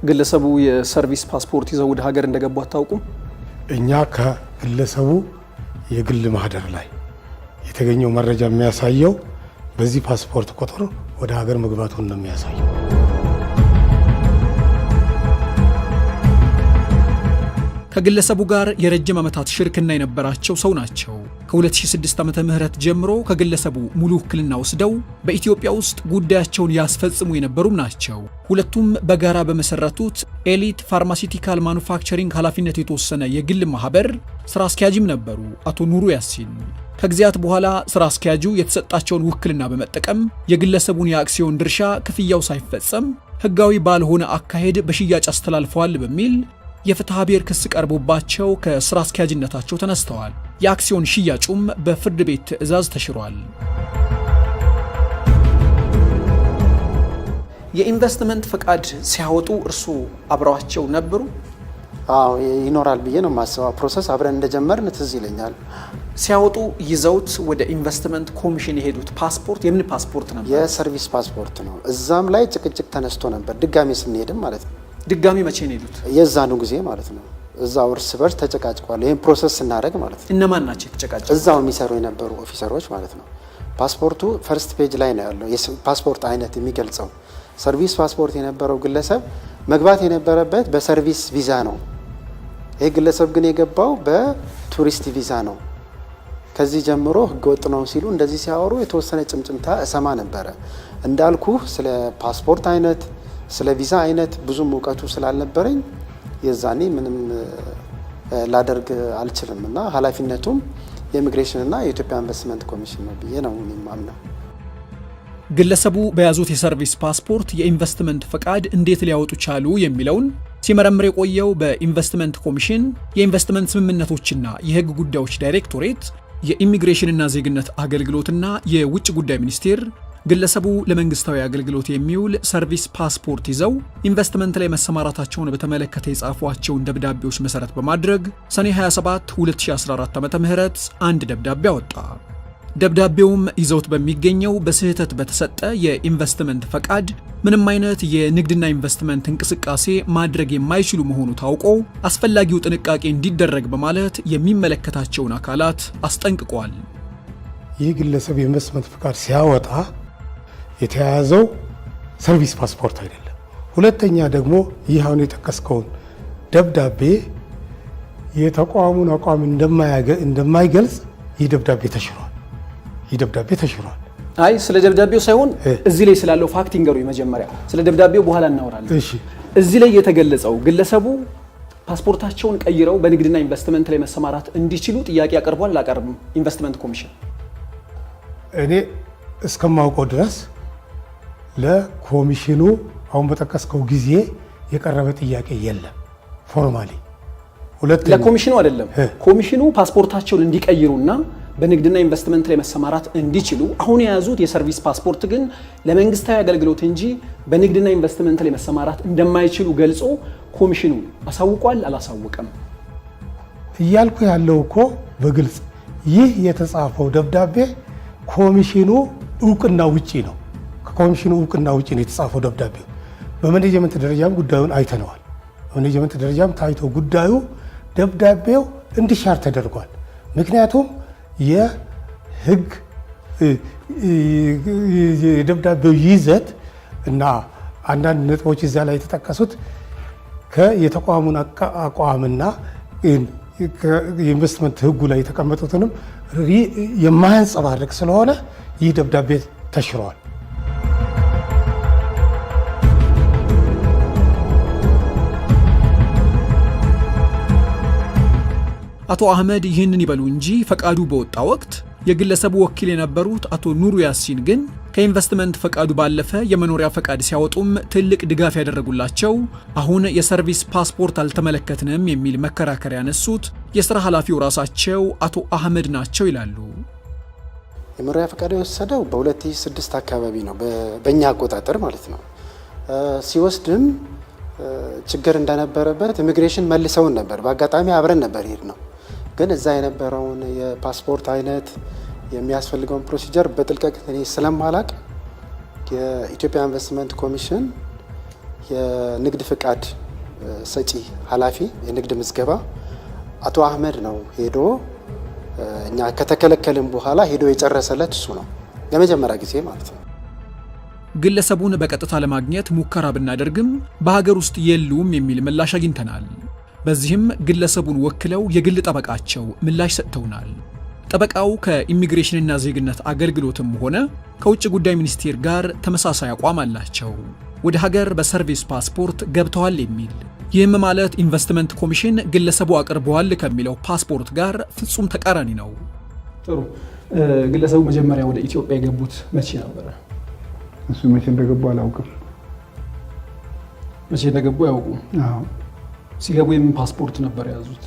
ግለሰቡ የ service ፓስፖርት ይዘው ወደ ሀገር እንደገቡ አታውቁም? እኛ ከግለሰቡ የግል ማህደር ላይ የተገኘው መረጃ የሚያሳየው በዚህ ፓስፖርት ቁጥር ወደ ሀገር መግባቱን ነው የሚያሳየው። ከግለሰቡ ጋር የረጅም ዓመታት ሽርክና የነበራቸው ሰው ናቸው። ከ2006 ዓመተ ምህረት ጀምሮ ከግለሰቡ ሙሉ ውክልና ወስደው በኢትዮጵያ ውስጥ ጉዳያቸውን ያስፈጽሙ የነበሩም ናቸው። ሁለቱም በጋራ በመሰረቱት Elite Pharmaceutical Manufacturing ኃላፊነት የተወሰነ የግል ማህበር ስራ አስኪያጅም ነበሩ አቶ ኑሩ ያሲን። ከጊዜያት በኋላ ስራ አስኪያጁ የተሰጣቸውን ውክልና በመጠቀም የግለሰቡን የአክሲዮን ድርሻ ክፍያው ሳይፈጸም ህጋዊ ባልሆነ አካሄድ በሽያጭ አስተላልፈዋል በሚል የፍትሐ ብሔር ክስ ቀርቦባቸው ከስራ አስኪያጅነታቸው ተነስተዋል። የአክሲዮን ሽያጩም በፍርድ ቤት ትዕዛዝ ተሽሯል። የኢንቨስትመንት ፈቃድ ሲያወጡ እርሱ አብረዋቸው ነበሩ? አዎ፣ ይኖራል ብዬ ነው የማስበው። Process አብረን እንደጀመርን ትዝ ይለኛል። ሲያወጡ ይዘውት ወደ ኢንቨስትመንት ኮሚሽን የሄዱት ፓስፖርት የምን ፓስፖርት ነበር? የ service ፓስፖርት ነው። እዛም ላይ ጭቅጭቅ ተነስቶ ነበር፣ ድጋሚ ስንሄድም ማለት ነው። ድጋሚ መቼ ነው የሄዱት? የዛኑ ጊዜ ማለት ነው። እዛው እርስ በርስ ተጨቃጭቋል። ይህን process ስናደርግ ማለት ነው። እነማን ናቸው የተጨቃጨቁት? እዛው የሚሰሩ የነበሩ officer ኦች ማለት ነው። ፓስፖርቱ first page ላይ ነው ያለው፣ የፓስፖርት አይነት የሚገልጸው። Service ፓስፖርት የነበረው ግለሰብ መግባት የነበረበት በ service ቪዛ ነው። ይህ ግለሰብ ግን የገባው በቱሪስት ቪዛ ነው። ከዚህ ጀምሮ ህገወጥ ነው ሲሉ እንደዚህ ሲያወሩ የተወሰነ ጭምጭምታ እሰማ ነበረ። እንዳልኩ ስለ ፓስፖርት አይነት፣ ስለ ቪዛ አይነት ብዙም እውቀቱ ስላልነበረኝ የዛኔ ምንም ላደርግ አልችልም እና ኃላፊነቱም የኢሚግሬሽን እና የኢትዮጵያ ኢንቨስትመንት ኮሚሽን ነው ብዬ ነው እኔ የማምነው። ግለሰቡ በያዙት የ service ፓስፖርት የኢንቨስትመንት ፈቃድ እንዴት ሊያወጡ ቻሉ የሚለውን ሲመረምር የቆየው በኢንቨስትመንት ኮሚሽን የኢንቨስትመንት ስምምነቶችና የህግ ጉዳዮች ዳይሬክቶሬት፣ የኢሚግሬሽንና ዜግነት አገልግሎትና የውጭ ጉዳይ ሚኒስቴር ግለሰቡ ለመንግስታዊ አገልግሎት የሚውል service ፓስፖርት ይዘው ኢንቨስትመንት ላይ መሰማራታቸውን በተመለከተ የጻፏቸውን ደብዳቤዎች መሰረት በማድረግ ሰኔ 27 2014 ዓ.ም አንድ ደብዳቤ አወጣ። ደብዳቤውም ይዘውት በሚገኘው በስህተት በተሰጠ የኢንቨስትመንት ፈቃድ ምንም አይነት የንግድና ኢንቨስትመንት እንቅስቃሴ ማድረግ የማይችሉ መሆኑ ታውቆ አስፈላጊው ጥንቃቄ እንዲደረግ በማለት የሚመለከታቸውን አካላት አስጠንቅቋል። ይህ ግለሰብ የኢንቨስትመንት ፍቃድ ሲያወጣ የተያያዘው service ፓስፖርት አይደለም። ሁለተኛ ደግሞ ይህ አሁን የጠቀስከውን ደብዳቤ የተቋሙን አቋም እንደማይገልጽ ይህ ደብዳቤ ተሽሯል። ይህ ደብዳቤ ተሽሯል። አይ፣ ስለ ደብዳቤው ሳይሆን እዚህ ላይ ስላለው fact ይንገሩኝ መጀመሪያ። ስለ ደብዳቤው በኋላ እናወራለን። እሺ። እዚህ ላይ የተገለጸው ግለሰቡ ፓስፖርታቸውን ቀይረው በንግድና ኢንቨስትመንት ላይ መሰማራት እንዲችሉ ጥያቄ አቅርቧል አላቀረበም? ኢንቨስትመንት ኮሚሽን? እኔ እስከማውቀው ድረስ ለኮሚሽኑ አሁን በጠቀስከው ጊዜ የቀረበ ጥያቄ የለም። Formally ሁለተኛ ለኮሚሽኑ አይደለም። ኮሚሽኑ ፓስፖርታቸውን እንዲቀይሩና በንግድና ኢንቨስትመንት ላይ መሰማራት እንዲችሉ፣ አሁን የያዙት የ service ፓስፖርት ግን ለመንግስታዊ አገልግሎት እንጂ በንግድና ኢንቨስትመንት ላይ መሰማራት እንደማይችሉ ገልጾ ኮሚሽኑ አሳውቋል አላሳወቀም? እያልኩ ያለው እኮ በግልጽ ይህ የተጻፈው ደብዳቤ ኮሚሽኑ እውቅና ውጪ ነው። ከኮሚሽኑ እውቅና ውጪ ነው የተጻፈው ደብዳቤው። በ management ደረጃም ጉዳዩን አይተነዋል። በ management ደረጃም ታይቶ ጉዳዩ ደብዳቤው እንዲሻር ተደርጓል። ምክንያቱም የህግ የደብዳቤው ይዘት እና አንዳንድ ነጥቦች እዚያ ላይ የተጠቀሱት የተቋሙን አቋምና የኢንቨስትመንት ህጉ ላይ የተቀመጡትንም የማያንጸባርቅ ስለሆነ ይህ ደብዳቤ ተሽሯል። አቶ አህመድ ይህንን ይበሉ እንጂ ፈቃዱ በወጣ ወቅት የግለሰቡ ወኪል የነበሩት አቶ ኑሩ ያሲን ግን ከኢንቨስትመንት ፈቃዱ ባለፈ የመኖሪያ ፈቃድ ሲያወጡም ትልቅ ድጋፍ ያደረጉላቸው፣ አሁን የ service ፓስፖርት አልተመለከትንም የሚል መከራከሪያ ያነሱት የስራ ኃላፊው ራሳቸው አቶ አህመድ ናቸው ይላሉ። የመኖሪያ ፈቃድ የወሰደው በ2006 አካባቢ ነው፣ በእኛ አቆጣጠር ማለት ነው። ሲወስድም ችግር እንደነበረበት ኢሚግሬሽን መልሰውን ነበር። በአጋጣሚ አብረን ነበር የሄድነው። ግን እዛ የነበረውን የፓስፖርት አይነት፣ የሚያስፈልገውን procedure በጥልቀት እኔ ስለማላቅ የኢትዮጵያ ኢንቨስትመንት ኮሚሽን የንግድ ፍቃድ ሰጪ ኃላፊ የንግድ ምዝገባ አቶ አህመድ ነው ሄዶ እኛ ከተከለከልን በኋላ ሄዶ የጨረሰለት እሱ ነው፣ ለመጀመሪያ ጊዜ ማለት ነው። ግለሰቡን በቀጥታ ለማግኘት ሙከራ ብናደርግም በሀገር ውስጥ የሉም የሚል ምላሽ አግኝተናል። በዚህም ግለሰቡን ወክለው የግል ጠበቃቸው ምላሽ ሰጥተውናል። ጠበቃው ከኢሚግሬሽንና ዜግነት አገልግሎትም ሆነ ከውጭ ጉዳይ ሚኒስቴር ጋር ተመሳሳይ አቋም አላቸው። ወደ ሀገር በ service ፓስፖርት ገብተዋል የሚል። ይህም ማለት ኢንቨስትመንት ኮሚሽን ግለሰቡ አቅርበዋል ከሚለው ፓስፖርት ጋር ፍጹም ተቃራኒ ነው። ጥሩ። ግለሰቡ መጀመሪያ ወደ ኢትዮጵያ የገቡት መቼ ነበረ? እሱ መቼ እንደገቡ አላውቅም። መቼ እንደገቡ አያውቁም? አዎ። ሲገቡ የምን ፓስፖርት ነበር የያዙት?